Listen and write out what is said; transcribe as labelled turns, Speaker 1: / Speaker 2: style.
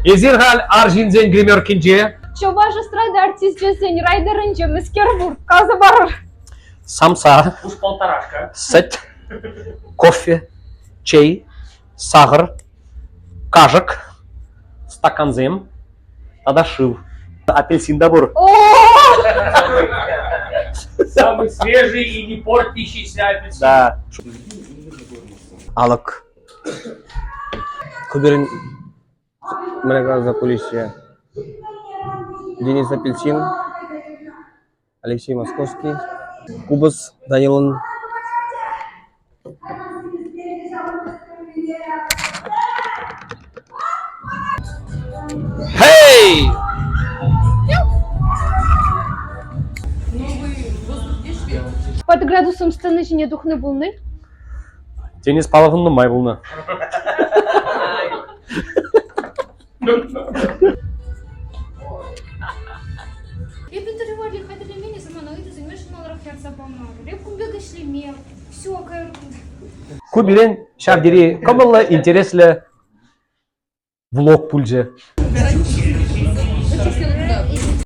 Speaker 1: Эсир халь арҫынсен гримеркинче.
Speaker 2: Чӑваш эстрада артисчӗсен райдерӗнче мӗскер пур? Каласа парӑр.
Speaker 1: Самса.
Speaker 3: Пуш полторашка.
Speaker 1: Сӗт, кофе, чей, сахӑр, кашӑк, стакансем тата шыв. Апельсин та пур.
Speaker 3: Самый свежий и не портящийся апельсин.
Speaker 1: Да. Алӑк.
Speaker 4: Ку пирӗн мӗне закулисье. Денис Апельсин, Алексей Московский, купӑс Данилӑн.
Speaker 1: Хей!
Speaker 2: Под градусом сцена ҫине тухнӑ пулнӑ.
Speaker 1: Денис Павловӑн нумай пулнӑ.
Speaker 2: Эпӗ тӗрӗ валли хатӗрлемен, эсӗ мана ыйтусене ҫӑмӑлрах ярса памарӑн. Эп кун пек ӗҫлеме. Все, кайрӑм.
Speaker 1: Ку пирӗн ҫав тери кӑмӑллӑ, интереслӗ влог пулчӗ.